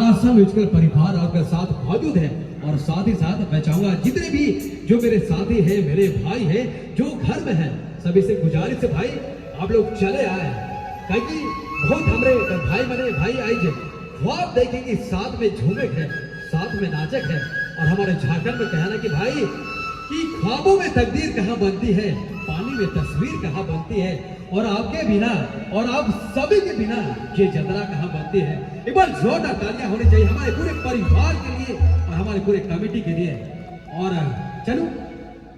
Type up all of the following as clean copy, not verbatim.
आरासा म्यूजिकल परिवार आपके साथ मौजूद है। और साथ ही साथ मैं चाहूंगा, जितने भी जो मेरे साथी हैं, मेरे भाई हैं, जो घर में हैं, सभी से गुजारिश है भाई, आप लोग चले आए, क्योंकि बहुत हमरे भाई मने भाई आई जे ख्वाब देखेंगे, साथ में झूमे है, साथ में नाचक है। और हमारे झारखंड में कहना कि भाई कि ख्वाबों में तकदीर कहाँ बनती है, पानी में तस्वीर कहाँ बनती है और आपके बिना और आप सभी के बिना ये जतरा कहाँ बनती है। एक बार जोरदार तालियां होनी चाहिए हमारे पूरे परिवार के लिए और हमारे पूरे कमेटी के लिए। और चलो,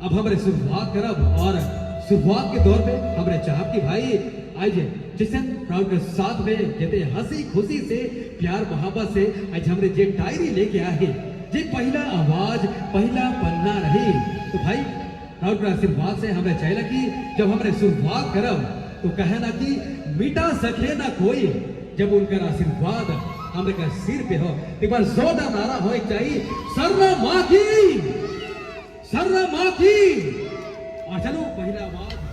अब हमारे शुरुआत करब और शुरुआत के दौर पे हमारे चाहब की भाई आज जिसन क्राउड के साथ में जते हंसी खुशी से, प्यार मोहब्बत से आज हमरे जे डायरी लेके आए, जे पहला आवाज, पहला पन्ना रही, तो भाई, क्राउड के आशीर्वाद से हमें चाहिए कि जब हमरे शुरुआत करब तो कहे ना कि मिटा सके ना कोई, जब उनका आशीर्वाद हमरे का सिर पे हो। एक बार जोरदार नारा हो चाहिए, सरना माँ की, सरना माँ की। और चलो, पहला आवाज।